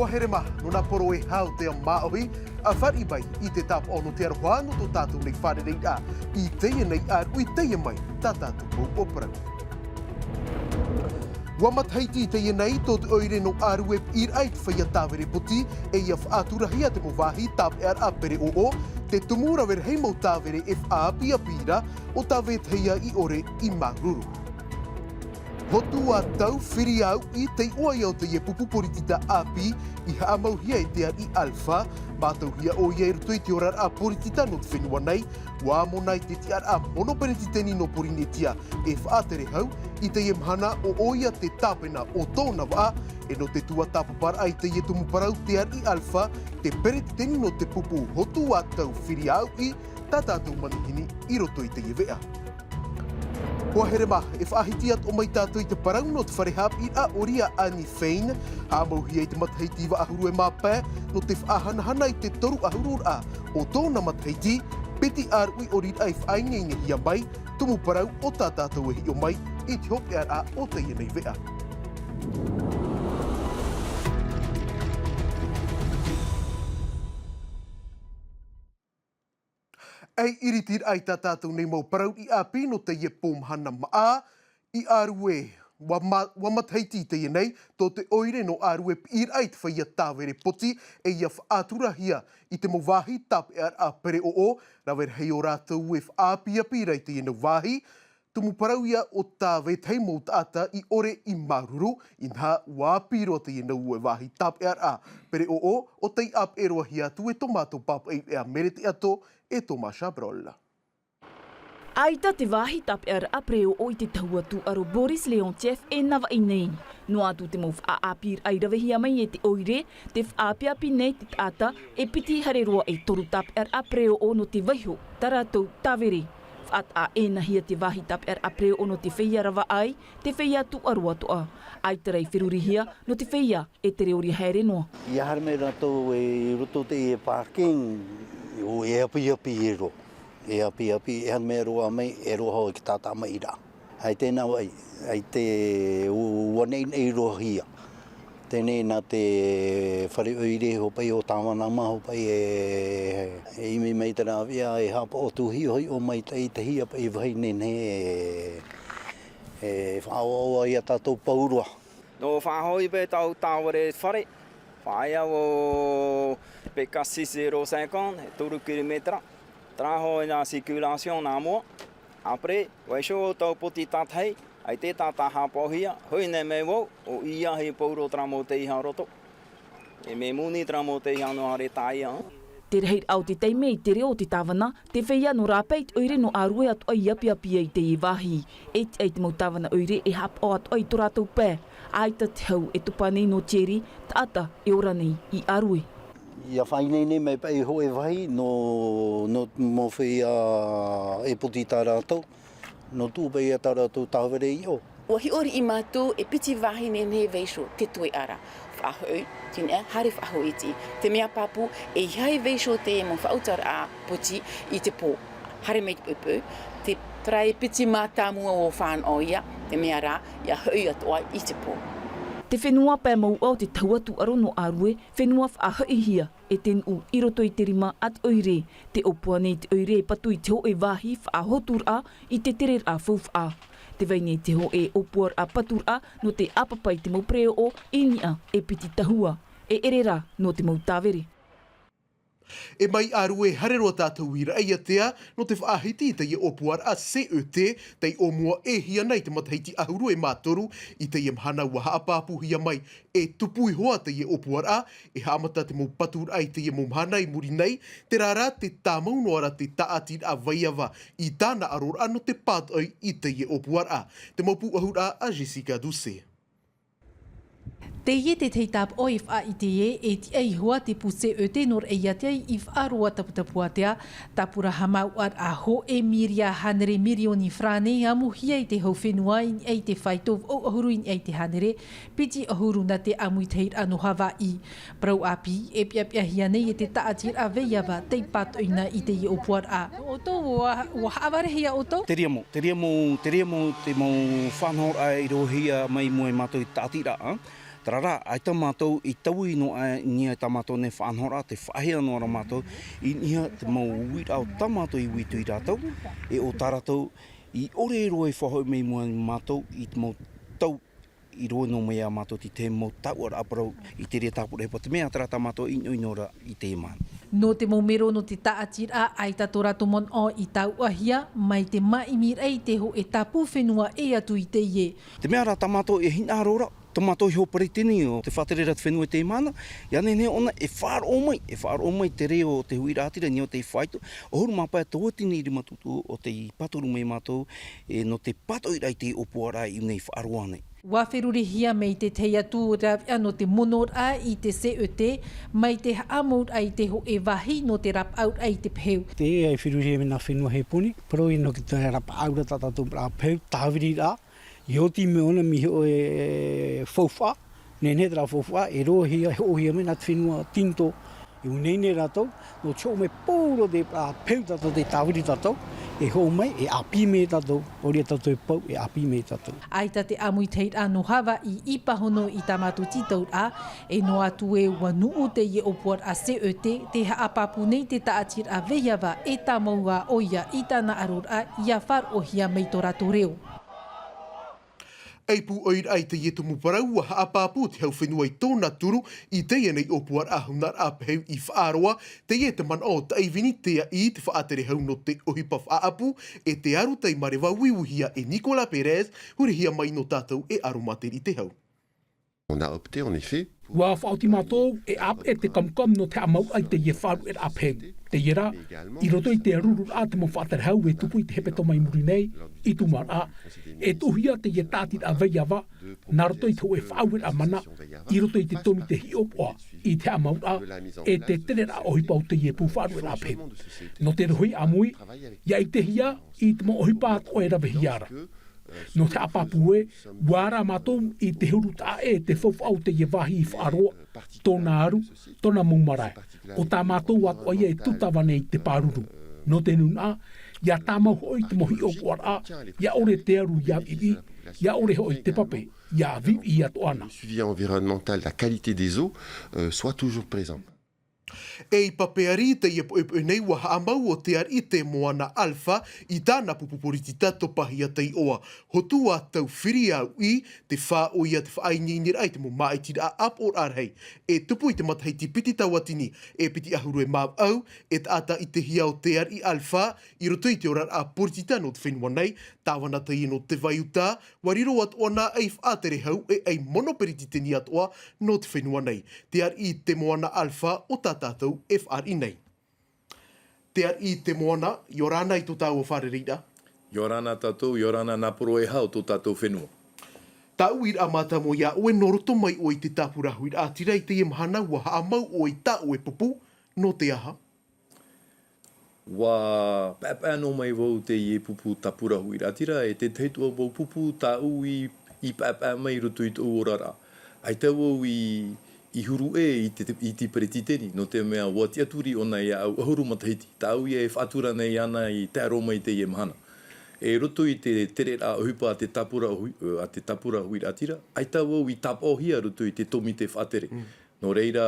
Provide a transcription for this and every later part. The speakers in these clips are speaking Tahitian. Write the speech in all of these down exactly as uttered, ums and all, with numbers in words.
Here mā, nō nā poro e hau te māʻohi, a fāriʻi mai i te tāpaʻo nō te aroha nō tō tātou nei fārereiraʻa i teie nei ʻāruʻi, teie mai tā tātou mau ʻōparau. ʻUa matahiti i teie nei tō te ʻoire nō ʻĀrue e piʻiraʻa i te feiā tāvere poti, e ʻia faʻaturahia te mau vāhi tāpeʻaraʻa pereʻoʻo, te tumu rave rahi mau tāvere e faʻaʻapiʻapi ra, ʻo tā vetahi ïa i ʻore i māuruuru. Hotu ā tau firiaʻuʻi te iʻoa ïa o teie pupu poritita ʻāpī i haʻamauhia e te ariʻi Alpha, mātauhia ʻoia i roto i te oraraʻa poritita nō te fenua nei, ʻua amo na i te tiʻaraʻa mono peretiteni nō Porinetia e Faʻaterehau, i teie mahana ʻo ʻoia te tāpena o tōna vaʻa, e nō te tuatāpaparaʻa i teie tumu parau te ariʻi Alpha, te peretiteni nō te pupu hotu ā tau firiaʻuʻi, tā tātou manihini i roto i teie veʻa. ʻUa here mā, e faʻahiti atoʻa mai tātou i te parau nō te fare haʻapiʻiraʻa ʻoria Annie Fein, haʻamauhia i te matahiti vaʻu ʻahuru e mā pae, nō te faʻahanahana i te toru ʻahururaʻa o tōna matahiti, piti ʻāruʻi ʻoriraʻa i faʻaineinehia mai, tumu parau o tā tātou e hiʻo mai i te hopeʻaraʻa o teie nei veʻa. ʻEi, iritiraʻa i tā tātou nei mau parau ʻāpī nō teie pō mahana māʻa, i ʻĀrue, ʻua ma-, ʻua matahiti i teie nei, tō te ʻoire nō ʻĀrue e piʻiraʻa i te feiā tāvere poti, e ʻia faʻaturahia i te mau vāhi tāpeʻaraʻa pereʻoʻo, rave rahi o rātou e faʻaʻapiʻapi ra i teie nei vāhi, tumu parau ïa o tā vetahi mau taʻata i ʻore i māuruuru, inaha ʻua ʻāpī roa teie nei vāhi tāpeʻaraʻa pereʻoʻo, ʻo tei ʻāpeʻe roa hia atu e tō mātou pāpaʻi veʻa Mere Teato e Thomas Chabrol. ʻAita te vāhi tāpeʻaraʻa pereʻoʻo i te tahua tūʻaro Boris Leontief e navaʻi nei. Noa atu te mau faʻaʻapiʻiraʻa i ravehia mai e te ʻoire, tē faʻaʻapiʻapi nei te taʻata e piti haere roa e toru tāpeʻaraʻa pereʻoʻo nō te vaiho tā rātou tāvere. Faʻataʻa ʻē nā hea te vāhi tāpeʻaraʻa pereʻoʻo nō te feiā ravaʻai, te feiā tūʻaro atoʻa. ʻAita rā i ferurihia nō te feiā e tere ʻori haere noa. ʻIa haere mai rātou i roto i te parking, ʻo e ʻāpiʻapi e roa. E ʻāpiʻapi, e haere mai roa mai, e roa hoʻi te tātaʻa mai ra. ʻAita nā vāhi, ʻaita ʻua, ʻua neʻineʻi roa hia. Teie nei nā te fare ʻoire hoʻi paʻi o Tāvana mā hoʻi paʻi e, e ʻimi mai te rāveʻa, e haʻapaʻo atu hiʻohiʻo mai te, i te hia paʻi vāhi nehenehe e, e faʻaoaoa ia tātou pauroa. Nō faʻahoʻi paʻi tau tāvere fare, faʻaea ʻo P K six zéro cinquante, e toru kilometera, terā hoʻi nā circulation nā mua. Après, vaiho tau poti tātahi, ʻaita tātaʻa haʻapaʻohia, hoʻi nei mai vau, ʻo ia hia pauroa terā mau teiaha roto. E mea moni terā mau teiaha nō haere tāia. Te rahiraʻa o te taime i te reo o te tāvana, te feiā nō rāpae i te ʻoire nō ʻĀrue atoʻa i ʻāpiʻapi ai i teie vāhi. E tiʻa i te mau tāvana ʻoire e haʻapaʻo atoʻa i tō rātou pae. ʻAita te hau e topa nei nō Thierry, taʻata e ora nei i ʻĀrue. ʻIa faʻaineine mai paʻi hōʻē vāhi nō, nō mau feiā e poti tā rātou, nō tuʻu paʻi ia tā rātou tāvere i ʻō. ʻUa hiʻo riʻi mātou e piti vāhi nehenehe e vaiho te toeʻa ra. Faʻahoʻi, teie nei, haere faʻahoʻi iti. Te mea pāpū, ʻeiaha e vaiho te mau faʻauturaʻa poti i te pō. Haere mai te poʻipoʻi, te, terā e piti mātāmua ʻua fānaʻo ia, te mea rā, ʻia hoʻi atoʻa i te pō. Te fenua pae mouʻa o te tahua tūʻaro nō ʻĀrue, fenua faʻahoʻihia e te nuʻu i roto i te rima a te ʻoire. Tē ʻōpua nei te ʻoire e patu i te hōʻē vāhi faʻahoturaʻa i te tereraʻa faufaʻa. Tē vai nei te hōʻē ʻōpuaraʻa paturaʻa nō te ʻāpapa i te mau pereʻoʻo i niʻa e piti tahua. E ʻere rā nō te mau tāvere. E mai ʻĀrue, haere roa tātou i Raʻiātea, nō te faʻahiti i teie ʻōpuaraʻa C E T, tei ʻōmuahia nei te matahiti ʻahuru e mā toru, i teie mahana ʻua haʻapāpūhia mai e tupu iho ā teie ʻōpuaraʻa, e haʻamata te mau paturaʻa i teie mau mahana i muri nei, terā rā tē tāmau noa ra te tāʻatiraʻa vaiava i tāna ʻaroraʻa nō te pātoʻi i teie ʻōpuaraʻa. Te mau pūʻohuraʻa a Jessica Doucet. Teie te tahi tāpaʻo e faʻaʻite ē, e tiʻa iho ā te pū C E T nō Raʻiātea i Faʻaroa Taputapuātea, tāpura haʻamāuʻaraʻa hōʻē miria hānere mirioni farāne e amuhia i te hau fenua i niʻa i te faito vaʻu ʻahuru i niʻa i te hānere, piti ʻahuru nā te ʻāmuitahiraʻa nō Havaiʻi. Parau ʻāpī, e piʻapiʻahia nei e te tāʻatiraʻa vaiava tei pātoʻi na i teie ʻōpuaraʻa. ʻOutou, ʻua, ʻua haʻavare hia ʻoutou? Te riamu, te riamu, te riamu, te mau fānaʻoraʻa i roʻohia mai mua e mātou i tāʻatiraʻa. Terā rā, ʻaita mātou i taui noa aʻe i niʻa i tā mātou nei faʻanahoraʻa, tē faʻaea noa ra mātou i niʻa i te mau uiraʻa o tā mātou i uiui iā rātou, e ʻo tā rātou i ʻore roa e faʻahoʻi mai i mua iā mātou i te mau tau i roaʻa noa mai iā mātou i te mau taʻuaraʻa parau i te reira tāpura ʻohipa, te mea terā tā mātou i ʻinoʻino ra i teie mahana. Nō te mau mero nō te tāʻatiraʻa, ʻaita tō rātou manaʻo i tāuʻahia mai te māʻimiraʻa i te hōʻē tāpū fenua ʻē atu i teie. Te mea rā tā mātou e hinaʻaro ra, tā mātou iho peretiteni o te faʻatereraʻa te fenua i teie mahana, ʻia nehenehe ʻōna e faʻaroʻo mai, e faʻaroʻo mai te reo o te huiraʻatira i niʻa i te fāito, ʻahuru mā pae tauatini rima tūtū o tei pāturu mai mātou, e nō te pātoʻiraʻa i te ʻōpuaraʻa i ʻō nei faʻaroa nei. ʻUa ferurihia mai te tahi atu raveʻa nō te monoraʻa i te C E T, mai te haʻamauraʻa i te hōʻē vāhi nō te rapaʻauraʻa i te pehu. Te e ferurihia mai nā fenua heponi, parau ïa nō te rapaʻauraʻa tā tātou pehu, tāviriraʻa, ʻia oti mai ʻōna mai hōʻē faufaʻa, nehenehe terā faufaʻa, e roaʻahia, e hoʻohia mai nā te fenua Tinitō. E ʻō nei nei rātou, nō te hoʻo mai pauroa te pehu tātou tei tāviri tātou, e hoʻo mai, e ʻāpī mai tātou, ʻo reira tātou e pau, e ʻāpī mai tātou. ʻAita te ʻāmui tahiraʻa nō Havaiʻi i pāhono i tā mātou tītauraʻa, e noa atu ē ʻua nuʻu teie ʻōpuaraʻa C E T, tē haʻapāpū nei te tāʻatiraʻa Veiava e tāmau ā ʻoia i tāna ʻaroraʻa ʻia faʻaroʻohia mai tō rātou reo. Ei pūʻoiraʻa i teie tumu parau, ʻua haʻapāpū te hau fenua i tōna turu i teie nei ʻōpuaraʻa hunaraʻa pehu i faʻaroa, teie te manaʻo o Taʻivini Teaʻi, te faʻatere hau nō te ʻohipa faʻaʻapu, e te aru tei mareva uiuihia e Nicolas Pérez, hurihia mai nō tātou e ʻAroma Teriʻi Te Hau. On a opté, en effet, pour ʻUa faʻaoti mātou e ʻāpeʻe te Comcom nō te haʻamau i teie faʻaruʻeraʻa pehu. Teie rā, i roto i te arururaʻa te mau faʻatere hau e tupu i te hepetoma i muri nei, i Tūmaraʻa, e tuʻuhia teie tāʻatiraʻa Veiava, nā roto i te hōʻē faʻaueraʻa mana, i roto i te tōmite hiʻopoʻa, i te haʻamauraʻa, e te tereraʻa ʻohipa o teie pū faʻaruʻeraʻa pehu. Nō te rohi ʻāmui, ʻia ʻitehia i te mau ʻohipa atoʻa e ravehia ra. Nō te haʻapāpū ē, ʻua ara mātou i te huru taʻa ʻē te faufaʻa o teie vāhi i faʻaroa, tōna aru, tōna mau marae. ʻO tā mātou atoʻa ïa e tūtava nei i te pāruru. Nō te nūnaʻa, ʻia tāmau hoʻi te mau hiʻopoʻaraʻa, ʻia ʻore te aru ʻia viʻiviʻi, ʻia ʻore hoʻi te pape ʻia viʻiviʻi atoʻa na. Le suivi environnemental, la qualité des eaux, euh, soit toujours présent. E i Papeari, teie poʻipoʻi nei ʻua haʻamau ʻo Te Ariʻi Te Moana Alpha i tāna pupu poritita topahia tei ʻoa. Hotu ā tau firi ā uʻi, te fā ʻoia te faʻaineineraʻa i te mau māʻitiraʻa ʻāpoʻoraʻa rahi. E tupu i te matahiti piti tauatini, e piti ʻahuru e mā vaʻu, e taʻata ʻitehia ʻo Te Ariʻi Alpha, i roto i te oraraʻa poritita nō te fenua nei, tāvana teie nō Te Vaiuta, ʻua riro atoʻa na ei faʻatere hau e ei mono peretiteni atoʻa nō te fenua nei. Te Ariʻi Te Moana Alpha ʻo tā tātou e fāriʻi nei. Te Ariʻi Te Moana, ʻia ora na i tō tāua fārereiraʻa. ʻIa ora na tātou, ʻia ora na nā poro e hau tō tātou fenua. Tāʻu uiraʻa mātāmua iā ʻoe, nō roto mai ʻoe i te tāpura huiraʻatira i teie mahana, ʻua haʻamau ʻoe i tā ʻoe pupu, nō te aha? ʻUa paʻapaʻa noa mai vau teie pupu tāpura huiraʻatira, e te tahi atoʻa vau pupu tāʻu i, i paʻapaʻa mai i roto i tōʻu oraraʻa. ʻAita vau i, i huru ʻē i te, i te peretiteni, nō te mea ʻua tiʻaturi ʻōna iāʻu ʻahuru matahiti. Tāʻu ïa e faʻatura nei iāna i tae roa mai i teie mahana. E roto i te tereraʻa ʻohipa a te tāpura hui-, a te tāpura huiraʻatira, ʻaita vau i tāpaʻohia i roto i te tōmite faʻatere. Mm. Nō reira,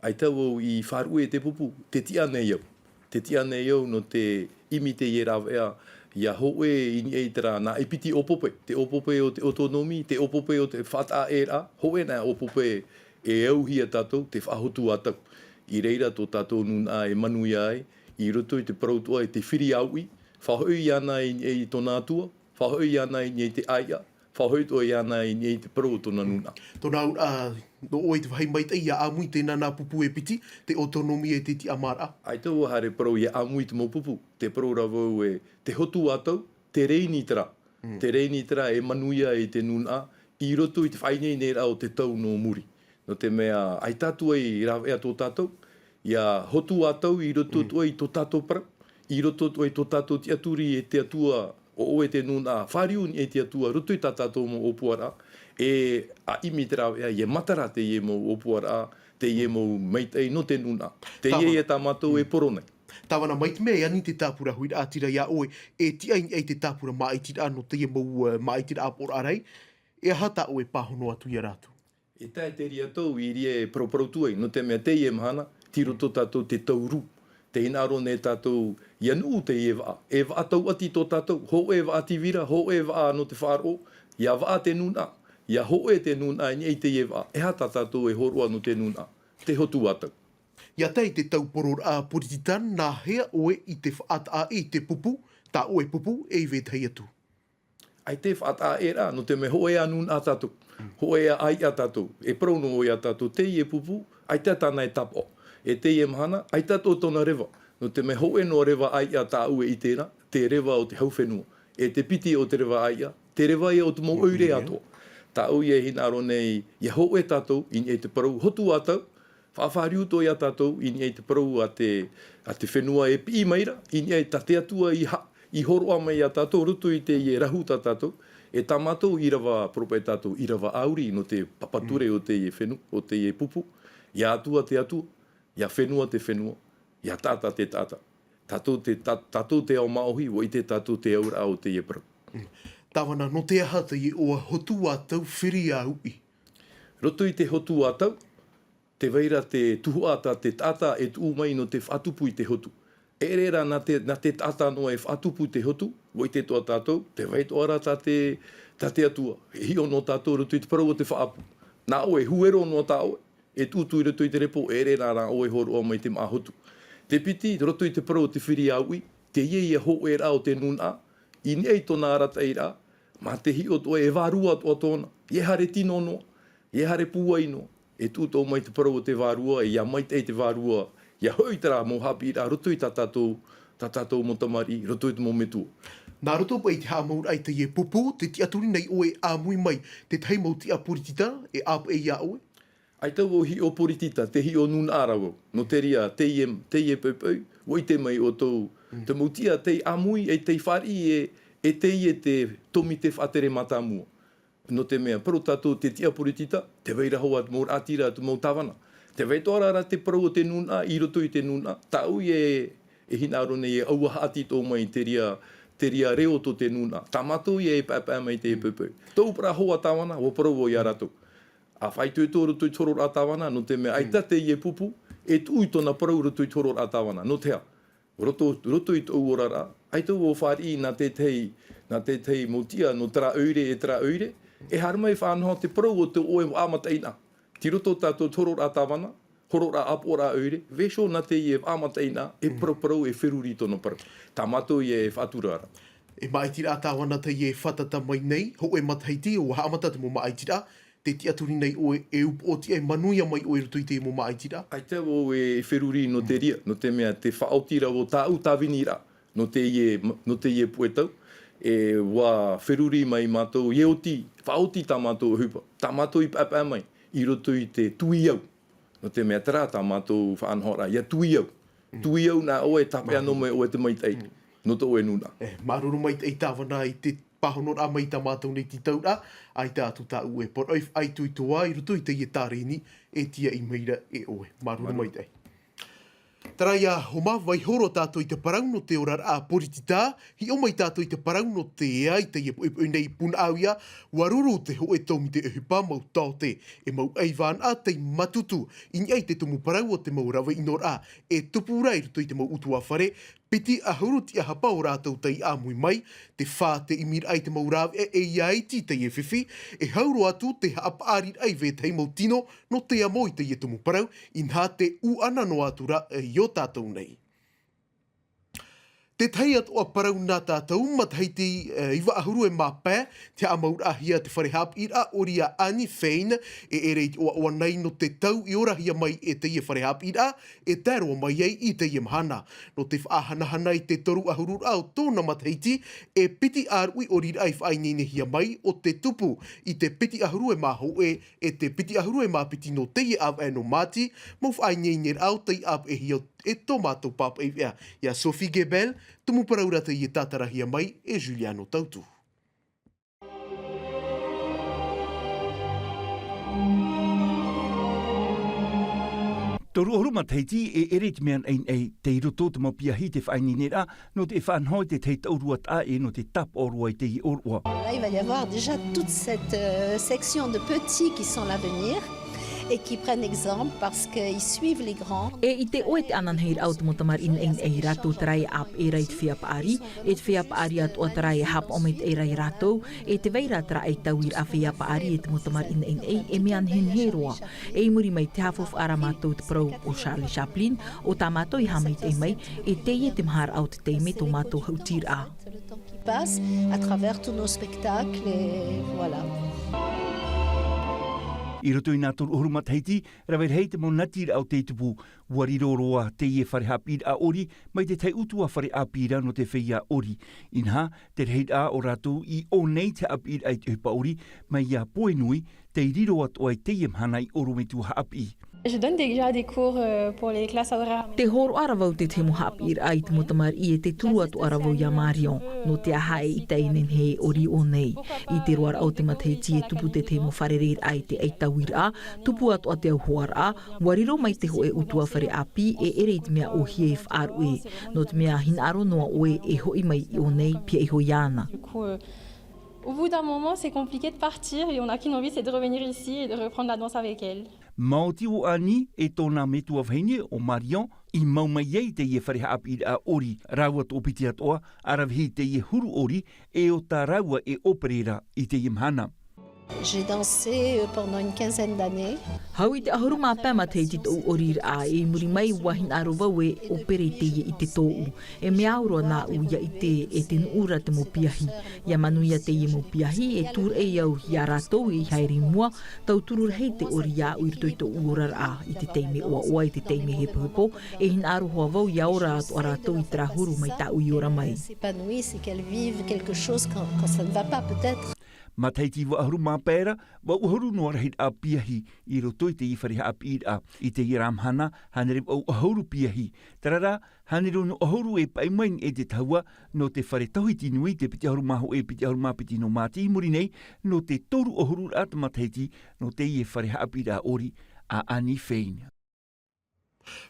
ʻaita vau i faʻaruʻe i te pupu, tē tiʻa nei au. Tē tiʻa nei au nō te ʻimi i teie rāveʻa, ʻia hōʻē i niʻa i terā nā ʻīpiti ʻōpope, te ʻōpope o te autonomie, te ʻōpope o te faʻataʻaʻēraʻa, hōʻē nā ʻōpope e auhia tātou, te faʻahotu ā tau. I reira tō tātou nūnaʻa e manuia ai, i roto i te parau atoʻa i te firi ā uʻi, faʻahoʻi iāna i niʻa i tōna atua, faʻahoʻi iāna i niʻa i te ʻāiʻa, faʻahoʻi atoʻa iāna i niʻa i te parau o tōna nūnaʻa. Tōna auraʻa, nō ʻoe i te vāhi maitaʻi ʻia ʻāmui i teie nā pupu e piti, te autonomie e te tiʻamāraʻa. ʻAita vau e haere parau ʻia ʻāmui i te mau pupu, tē parau ra vau ē, te hotu ā tau, te reini terā. Mm. Te reini terā e manuia i te nūnaʻa, i roto i te faʻaineineraʻa o te tau nō muri. Nō te mea, ʻaita atu ai rāveʻa tō tātou, ʻia hotu ā tau i roto Mm. atoʻa i tō tātou parau, i roto atoʻa i tō tātou tiʻaturi e te Atua, ʻo ʻoe te nūnaʻa, fāriu i niʻa i te Atua, roto i tā tātou mau ʻōpuaraʻa, e ʻimi i te rāveʻa, ʻia matara teie mau ʻōpuaraʻa, teie mau maitaʻi nō te nūnaʻa. Teie Tāvana. ïa tā mātou e Mm. poro nei. Tāvana, mai te mea e ani te tāpura huiraʻatira iā ʻoe, e tiʻa i niʻa i te tāpura māʻitiraʻa nō teie mau, eh, māʻitiraʻa ʻāpoʻoraʻa rahi, e aha tā ʻoe pāhono atu iā rātou? E tae te reira tau i reira e paraparau atu ai, nō te mea teie mahana, tei roto tātou te tau rū. Tē hinaʻaro nei tātou, ʻia nuʻu teie vaʻa. E vaʻa tauʻati tō tātou, hōʻē vaʻa tīvira, hōʻē vaʻa nō te faʻaroʻo, ʻia vaʻa te nūnaʻa, ʻia hōʻē te nūnaʻa i niʻa i teie vaʻa. E aha tā tātou e hōroʻa nō te nūnaʻa? Te hotu ā tau. ʻIa tae i te taupororaʻa poritita, nā hea ʻoe i te faʻataʻa i te pupu, tā ʻoe pupu, e i vetahi atu? ʻAita e faʻataʻa ʻē rā, nō te mea hōʻē ā nūnaʻa tātou. Hōʻē ā ʻāiʻa tātou. E parau noa ʻoe iā tātou, teie pupu, ʻaita tāna e tāpaʻo. E teie mahana, ʻaita atoʻa tōna reva. Nō te mea hōʻē noa reva ʻāiʻa tāʻu e ʻite ra, te reva o te hau fenua. E te piti o te reva ʻāiʻa, te reva ia o te mau ʻoire atoʻa. Tāʻu ia e hinaʻaro nei, ʻia hōʻē tātou, i niʻa i te parau, hotu ā tau, faʻafāriu atoʻa iā tātou, i niʻa i te parau a te, a te fenua e piʻi mai ra, i niʻa i tā te Atua i ha-, i hōroʻa mai iā tātou, roto i teie rahu tā tātou, e tā mātou ʻīrava, parau paʻi tātou, ʻīrava ʻāuri nō te papa ture o teie fenu-, o teie pupu, ʻia Atua te Atua, ʻia fenua te fenua, ʻia taʻata te taʻata. Tātou te, tā-, tātou te ao māʻohi, ʻua ʻite tātou te auraʻa o teie parau. Tāvana, nō te aha teie ʻoe hotu ā tau firi ā uʻi? Roto i te hotu ā tau, tē vai ra te tuhaʻa tā te taʻata e tuʻu mai nō te faʻatupu i te hotu. E ʻere rā nā te, nā te taʻata noa e faʻatupu te hotu, ʻua ʻite atoʻa tātou, tē vai atoʻa ra tā te, tā te Atua. E hiʻo noa tātou roto i te parau o te faʻaʻapu. Nā ʻoe, huero noa tā ʻoe, e tuʻu atu i roto i te repo, e ʻere rā nā ʻoe e hōroʻa mai te māʻa hotu. Te piti, roto i te parau o te firi ā uʻi, teie ia hōʻēraʻa o te nūnaʻa, i niʻa i tōna arataʻiraʻa, mā te hiʻo atoʻa e vārua atoʻa tōna, ʻeiaha e tino noa, ʻeiaha e pūai noa, e tuʻu atoʻa mai te parau o te vārua, ʻia maitaʻi te vārua, ʻia hoʻi terā mau haʻapiʻiraʻa roto i tā tātou, tā tātou mau tamariʻi, roto i te mau metua. Nā roto paʻi i te haʻamauraʻa i teie pupu, tē tiʻaturi nei ʻoe e ʻāmui mai te tahi mau tiʻa poritita, e ʻāpeʻe iā ʻoe? ʻAita vau e hiʻo poritita, tē hiʻo nūnaʻa ra vau. Nō te reira, teie, teie poʻipoʻi, ʻua ʻite mai ʻoutou, te mau tiʻa tei ʻāmui, e tei fāriʻi e, e teie te tōmite faʻatere mātāmua. Nō te mea, parau tātou te tiʻa poritita, tē vai ra hoʻi te mau raʻatira, te mau tāvana. Tē vai atoʻa ra te parau o te nūnaʻa, i roto i te nūnaʻa, tāʻu ia e, e hinaʻaro nei e ʻaua haʻati atoʻa mai te reira, te reira reo tō te nūnaʻa. Tā mātou ia e paepae mai te poʻipoʻi. Tōʻu parau hoʻi tāvana, ʻua parau vau iā rātou. ʻA faʻaitoito roto i te hororaʻa tāvana, nō te mea ʻaita teie pupu, e tuʻu i tōna parau roto i te hororaʻa tāvana. Nō te aha? Roto, roto i tōʻu oraraʻa, ʻaita vau e fāriʻi nā te tahi, nā te tahi mau tiʻa, nō terā ʻoire e terā ʻoire, e haere mai e faʻanaho te parau o tō ʻoe vaʻa mataʻeinaʻa. Tei roto tātou te hororaʻa tāvana, hororaʻa ʻāpoʻoraʻa ʻoire, vaiiho nā teie vaʻa mataʻeinaʻa, e paraparau, e feruri tōna parau. Tā mātou ia e faʻatura ra. E māʻitiraʻa tāvana teie e fātata mai nei, hōʻē matahiti, ʻua haʻamata te mau māʻitiraʻa, tē tiʻaturi nei ʻoe, e upoʻotiʻa, e manuia mai ʻoe i roto i teie mau māʻitiraʻa? ʻAita vau e feruri nō te reira, nō te mea tē faʻaoti ra vau tāʻu tāviniraʻa, nō teie, nō teie puʻe tau, e ʻua feruri mai mātou, e oti, faʻaoti tā mātou ʻohipa, tā mātou i paepae mai, i roto i te tuiau. Nō te mea terā tā mātou faʻanahoraʻa, ʻia tuiau. Tuiau nā ʻoe, tāpeʻa noa mai ʻoe te maitaʻi. Nō tō ʻoe nūnaʻa. E, māuruuru maitaʻi tāvana i te pāhonoraʻa mai tā mātou nei tītauraʻa, ʻaita atu tāʻu e parau faʻaitoito i roto i teie tāreni, e tīaʻi mai ra e ʻoe. Māuruuru maitaʻi. Terā ia Homa, vaiiho roa tātou i te parau nō te oraraʻa poritita, hiʻo mai tātou i te parau nō te ea i teie poʻipoʻi nei. Punaʻauia, ʻua ruru te hōʻē tōmite ʻohipa mau taote, e mau ʻaivānaʻa tei mātutu, i niʻa i te tumu parau o te mau rave ʻinoraʻa, e tupu ra i roto i te mau ʻutuāfare, piti ʻahuru tiʻahapa o rātou tei ʻāmui mai, te fā te ʻimiraʻa i te mau rāveʻa e ʻia iti teie fifi, e hau roa atu te haʻapaʻariraʻa i vetahi mau tino, nō te amo i teie tumu parau, inaha te ʻūʻana noa atu ra, e, i ō tātou nei. Te tahi atoʻa parau nā tātou, matahiti, e, iva ʻahuru e mā pae, tē haʻamauraʻahia te fare haʻapiʻiraʻa ʻori a Annie Fein, e ʻere i te ʻoaʻoa nei nō te tau i orahia mai e teie fare haʻapiʻiraʻa, e tae roa mai ai i teie mahana. Nō te faʻahanahana i te toru ʻahururaʻa o tōna matahiti, e piti ʻāruʻi ʻoriraʻa i faʻaineinehia mai, ʻo te tupu i te piti ʻahuru e mā hōʻē, e te piti ʻahuru e mā piti nō teie ʻāvaʻe nō Māti, mau faʻaineineraʻa o tei ʻāpeʻehia e tō mātou pāpaʻi veʻa. Ia Sophie Gebel, tumu parau ra teie tātarahia mai e Juliano Tautu. Toru ʻahuru matahiti e ʻere i te mea naʻinaʻi, tei roto te mau piahi te faʻaineineraʻa, nō te faʻanaho i te tahi tauruataʻa e nō te tāpaʻo roa i teie ʻōroʻa. Là, il va y avoir déjà toute cette, euh, section de petits qui sont l'avenir et qui prennent exemple parce qu'ils suivent les grands. E ʻite ʻoe te ananahi raʻa o te mau tamariʻi naʻinaʻi, rātou terā e ʻāpeʻe ra i te feiā paʻari, e te feiā paʻari atoʻa terā e haʻapaʻo maitaʻi ra ia rātou, e tē vai ra terā ʻaitauriraʻa feiā paʻari e te mau tamariʻi naʻinaʻi, e mea nehenehe roa. E i muri mai te haʻafaufaʻa ra mātou te parau o Charlie Chaplin, ʻo tā mātou i haʻamaitaʻi mai, e teie te maharaʻa o te taime tō mātou haʻutiraʻa. Qui passe à travers tous nos spectacles, et voilà. I roto i nā toru ʻahuru matahiti, rave rahi te mau natiraʻa o tei tupu, ʻua riro roa teie fare haʻapiʻiraʻa ʻori mai te tahi ʻutuāfare ʻāpī ra nō te feiā ʻori. Inaha, te rahiraʻa o rātou i ʻō nei te haʻapiʻiraʻa i te ʻohipa ʻori, mai iā Poenui, tei riro atoʻa i teie mahana i Orometua haʻapiʻi. Je donne déjà des cours, euh, pour les classes horaires. Tē hōroʻa ra vau te tahi mau haʻapiʻiraʻa i te mau tamariʻi e tē turu atoʻa ra vau iā Marion. Nō te aha e ʻita e nehenehe e ʻori ʻō nei. I te roaraʻa o te matahiti e tupu te tahi mau fārereiraʻa i te ʻaitauriraʻa, tupu atoʻa te auhoaraʻa, ʻua riro mai te hōʻē ʻutuāfare ʻāpī e ʻere i te mea ʻōhie e faʻaruʻe. Nō te mea hinaʻaro noa ʻoe e hoʻi mai i ʻō nei, pihaʻi iho iāna. Du coup, euh, au bout d'un moment, c'est compliqué de partir et on n'a qu'une envie, c'est de revenir ici et de reprendre la danse avec elle. Maoti ʻo Ani e tōna metua vahine ʻo Marion i mau mai ai teie fare haʻapiʻiraʻa ʻori, rāua toʻopiti atoʻa, ʻaravihi teie huru ʻori, e ʻo tā rāua e ʻōpere ra i teie mahana. J'ai dansé, euh, pendant une quinzaine d'années. Hau i te ʻahuru mā pae matahiti tōʻu ʻoriraʻa, e i muri mai ʻua hinaʻaro vau e ʻōpere i teie ʻite tōʻu. E mea au roa nāʻu ʻia ʻite e te nuʻu ra te mau piahi. ʻIa manuia teie mau piahi, e tūraʻi au iā rātou i haere i mua, tauturu rahi te ʻori iāʻu i roto i tōʻu oraraʻa, i te taime ʻoaʻoa, i te taime hepohepo, e hinaʻaro hoʻi vau ʻia ora atoʻa rātou i terā huru mai tāʻu i ora mai. S'épanouissent et qu'elles vivent quelque chose quand, quand ça ne va pas, peut-être. Matahiti vaʻu ʻahuru mā pae ra, vaʻu ʻahuru noa rahiraʻa piahi i roto i teie fare haʻapiʻiraʻa. I teie ra mahana, hānere vaʻu ʻahuru piahi. Terā rā, hānere ono ʻahuru e paʻi mai nei te tahua, nō te fare tauhiti nui, te piti ʻahuru mā hōʻē, piti ʻahuru mā piti nō Māti i muri nei, nō te toru ʻahuru raʻa te matahiti, nō teie fare haʻapiʻiraʻa ʻori a Ani Fein.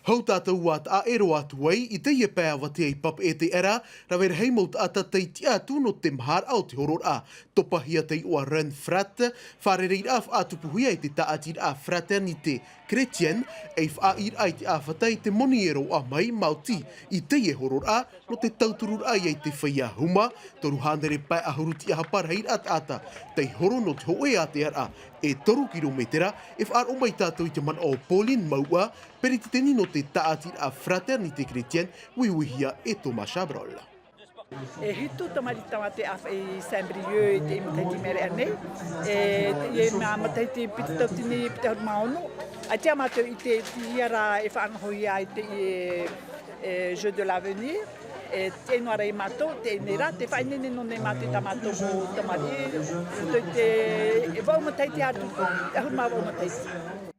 Hou tātou ʻua taʻa ʻē roa atu ai i teie pae avatea i Papeʻete ra, rave rahi mau taʻata tei tiʻa atu nō te maharaʻa o te hororaʻa. Topahia te iʻoa Run Frat, fārereiraʻa faʻatupuhia e te tāʻatiraʻa Fraternité Chrétienne, ei faʻaʻīraʻa i te ʻāfata i te moni e roaʻa mai, maoti i teie hororaʻa, nō te tautururaʻa i te feiā huma, toru hānere pae ʻahuru tiʻahapa rahiraʻa taʻata tei horo nō te hōʻē ātearaʻa e toru kirometera, e faʻaroʻo mai tātou i te manaʻo o Pauline Mauʻa, peretiteni nō te tāʻatiraʻa Fraternité Chrétienne, uiuihia e Thomas Chabrol. E hitu tamariʻi tāmate ʻāfaʻi i Saint-Brieuc i teie matahiti i Mereʻa nei. E, teie matahiti piti tauatini piti ʻahuru mā ono. ʻAita mātou i te, te ia ra e faʻanahohia ai te, e, e, Jeux de l'avenir. E, teie noa ra ia mātou, teie nei rā, tē faʻaineine noa nei mātou i tā mātou mau tamariʻi, i te, e vaʻu matahiti atu, ʻahuru mā vaʻu matahiti.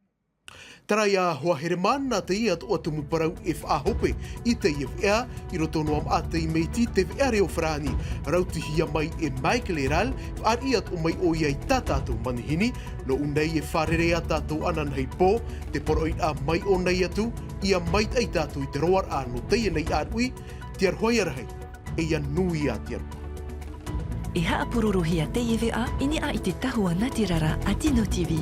Terā ia Hoa Heremana, teie atoʻa tumu parau e faʻahope i teie veʻa, i roto noa mā teie mea iti te veʻa reo farāni, rautihia mai e Mike Leral, fāriʻi atoʻa mai ʻoia i tā tātou manihini, nō ʻō nei e fārerei ā tātou ananahi pō, te poroʻi ra mai ʻō nei atu, ʻia maitaʻi tātou i te roaraʻa nō teie nei ʻāruʻi, te aroha ia rahi, e ʻia nui ā te aroha. E haʻapurorohia teie veʻa i niʻa i te tahua nātirara a Tino TV.